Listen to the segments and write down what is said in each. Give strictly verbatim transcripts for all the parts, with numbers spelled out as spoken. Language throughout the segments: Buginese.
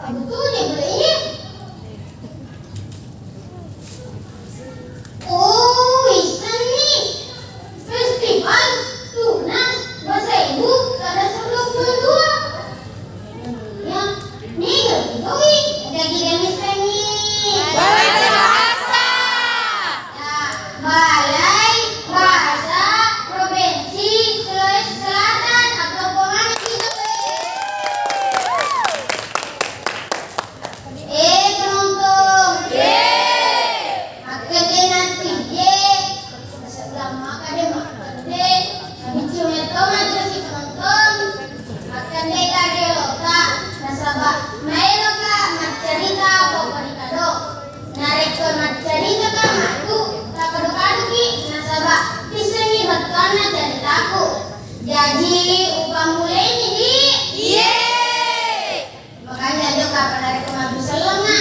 Betul ya, Bu, ini? Oh, wissenni. Festival Tunas Basa Ibu pada sepuluh dua. Ya, niga doi, ada kita wissenni. Balai Bahasa. Ya, Balai Bahasa Provinsi Sulawesi Selatan, aplauko maneng kita. Eh, penonton. Yeay. Makkeda nanti, ye. Sebelum makan deh, makan deh. Habis cuma tomat masih penonton. Makan deh kari lota. Nasaba, maelo ka maccarita apa-apa di kado. Narekko maccaritaka matu, takadu-kaduki, nasaba, pissenni bettuanna caritaku. Jaji, upammulaini, di. Yeay. Makanja jokka pada rekko mabbisellengnga.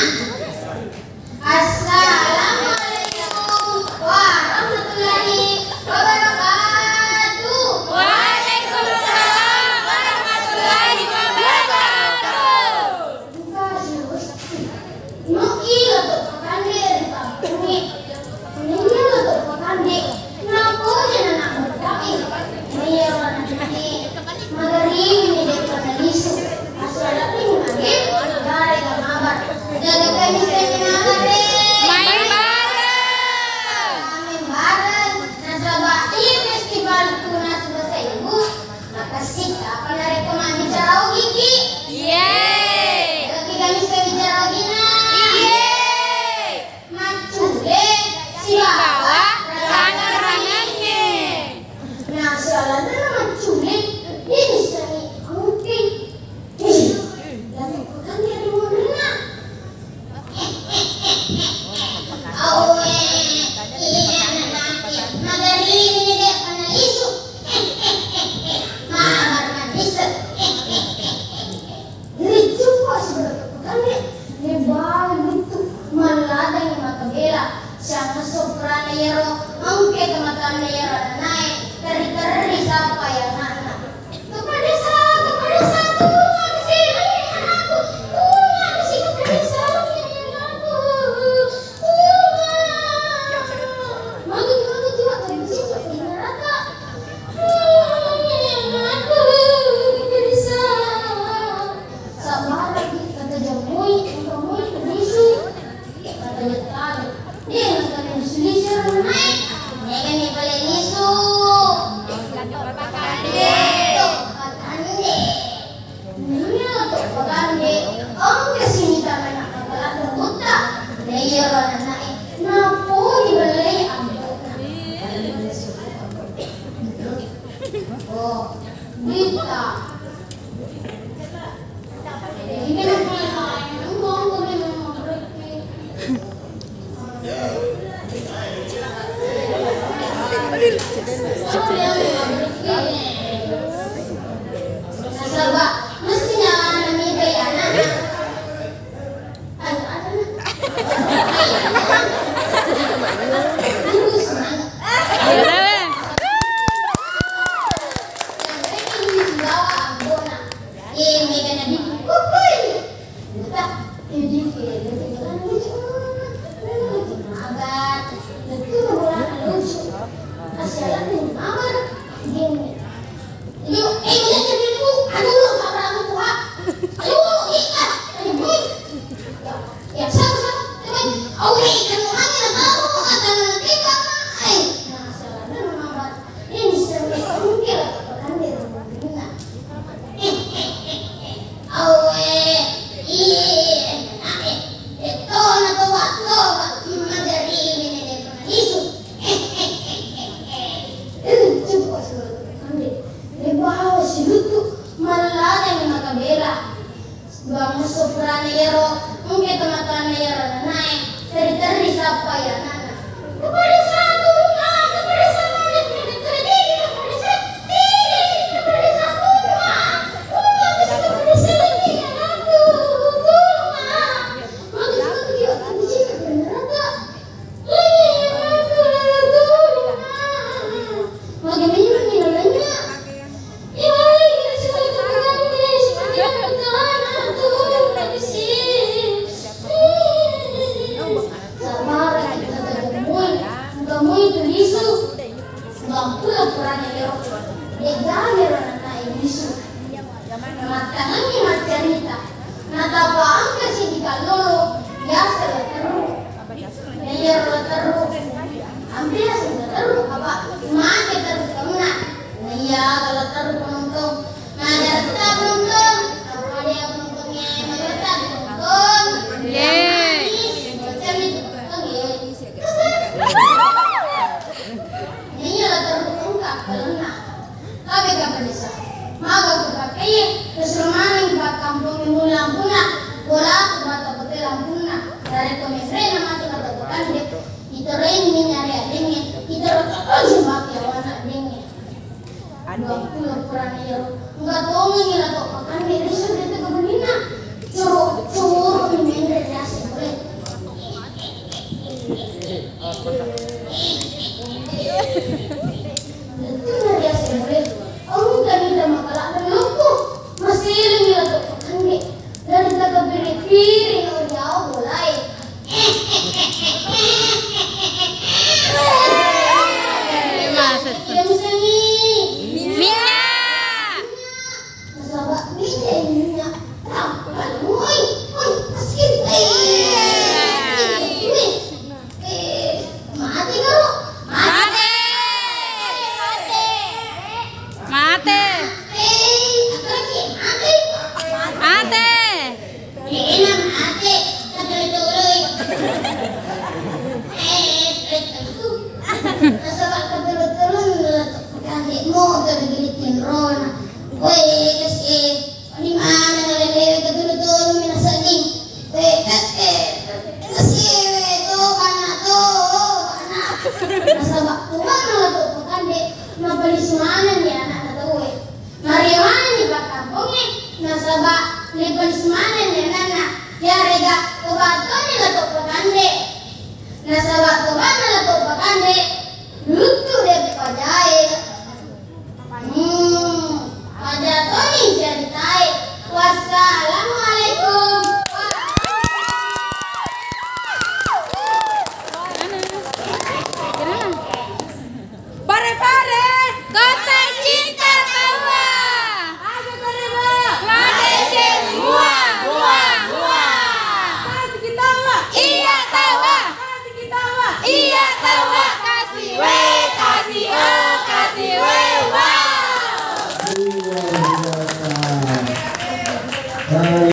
Assalamualaikum warahmatullahi wabarakatuh. Waalaikumsalam warahmatullahi wabarakatuh. Buka sius. No ilo to pakande ri kampungnge. Naiya lo to pakande, napojana nabbeddai. Naiya lo anakne, magariwini de'pa nalisu. Asala'ni mage, garega mabar. Jaga kami seni mabar, eh. Main bareng. Main bareng. Nasaba iya festival Tunas Basa Ibu. Makessing, apa narekko mabbicara ogiki? Yeay. Jaga kami seni bicara ogina. Yeay. Maccule sibawa rangang-rangangnge. Nah, sialanna maccule, de' nissengngi engke. Eh, lako kutanya ri munrinna. Awe, iya, anakna, magariwini de'pa nalisu. Mabar manisseng. Ricuppa sibawa to pakande, lebbang luttu, malladangngi mata bela, siangesso purana iyaro, engka tomatoanna iyaro ananae, terri-terri sappai ananna. Kepala desa, kepala desa, tulung aku si, eh, anakku, tulung aku si, kepala desa, eh, anakku. Sabbaraki kata jamui, engka moi lisu. Kata jettari. Dia kata lisu-lisu orang naik. Dia kan dia boleh lisu. Pakande. Pakande. Naiya to pakande, engka sininna anak makaladde butta. Naiya ro anakna e, nappo dibellei ambo'na. Oh, butta. Ini memang, engko, engko memang mabrekki. Nasaba, mesti nyawana mitai anakna. Ayo, ayo, nak. Terus, nak. Yang penting dibawa ambo'na. Iya, mega na dipukul. Buta, jadi, eh, jadi, jadi, maga, betul bola lucu. Kasihan nih, mama, gini. Ayo, eh, lihat jadi lu, aduh, lu, sama aku tua. Ayo, lu, kita, ayo, boy. Ya, ya, sama, sama, teman. Awe, ikan orangnya tahu, atau nanti, Pak, eh. Nah, salah, mama. Ini sering mungkin kan di rumah. Awe, iye, enak, eh. Detto na toba-toba, magari ini dek isu. Lucu, Bos. Duampulo purana iyaro, de'gami ro nannae lisu. Mattangenni maccarita, natappa engka siddi kallolo biasa La Terru. Na iyaro La Terru, ampe naseng La Terru, apa mate terru taunna. Na iya La Terru penonton, maderta penonton, apa dia penontonnya maderta penonton. Yeay. Nangis, macam itu penonton, yeay. Naiya La Terru engka kalenna. Tabe ka padesa. Maga ku pakaiye, terus maneng pakkampongi mula lampuna. Bola tu bata bote lampuna. Narekko mesrena matu La Topa Kande, itereni nyari adengnge, itero terus mati awana adengnge. Duampulo purana iyaro, engka tongengi La Topa Kande risu ri tega beninna. Curu-, curu ni menre riaseng pole. Lettu'na riaseng pole. Engkani tamakkala' lelokku. Maselengi La Topa Kande. Dari tega piri-piri no riau bolae. Masessu. Iya musengi. Minna. Nasaba beda minyak. Woi, woi, paskiri. Eh, eh, mate karo. Mate. Mate. Mate. Eh, apa lagi? Mate. Mate. Enak mate. Kata toloi. Eh, eh, tentu. Nasaba kata tolong, kan motor gini tinrona. Woi, kasih. Di mana nalelewe katulu-tulu mina sedding. Wekatte, nasiwe to bana to, bana. Nasaba tubana La Topa Kande, mapalisu manenni anakna tauwe. Maria manenni pakkampongnge, nasaba lipalisu manenni anakna. Yarega tobatoni La Topa Kande. Nasaba tobana La Topa Kande, luttu de pajae. Hmm, pada toni ceritae. Wassalamualaikum. Pare-pare. Kota cinta tawa. Aja kare, Bu. Madeceng mua, mua, mua. Kasih kita, Bu. Iya tawa. Iya tawa, kasi we, kasi o, kasi we, wow. Luar biasa. Baik.